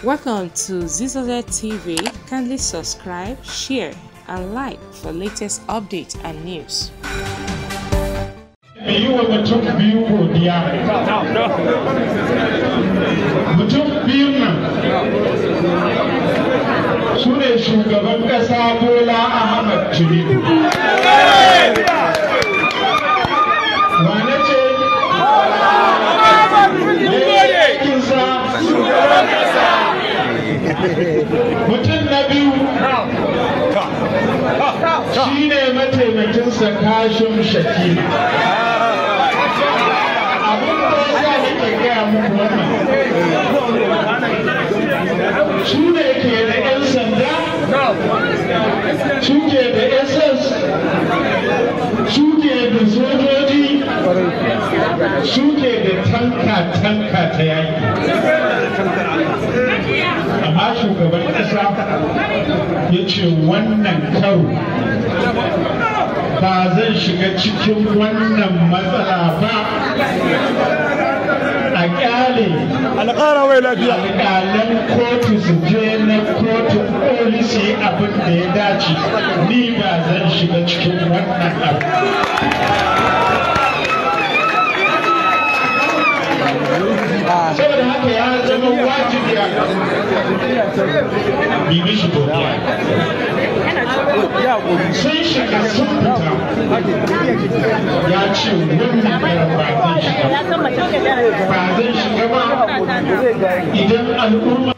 Welcome to Zizoze TV. Kindly subscribe, share, and like for latest updates and news. Yi wa mutum biyu godiya. Mutum biyun nan su ne shugaban ƙasa Bola Ahmad Tinubu. Wane ce? Aikinsa shugaban ƙasa. Mutum na biyu shi ne mataimakinsa Kashim Shettima. Abin da ya sa nake gaya muku wannan, su ne ke da 'yan sanda, su ke da SS, su ke da sojoji, su ke da tanka-tanka ta yaki. Amma shugaban ƙasa ya ce wannan karo ba zan shiga cikin wannan matsala ba, a kyale alƙara wai lafiya. Alƙalan kotu su je na kotun koli su yi abin da ya dace, ni ba zan shiga cikin wannan abu. Saboda haka ya zama wajibi a bi mishi godiya. Sun shiga sun fita, ya ce wannan karan ba zan shiga ba, ba zan shiga ba idan al'umma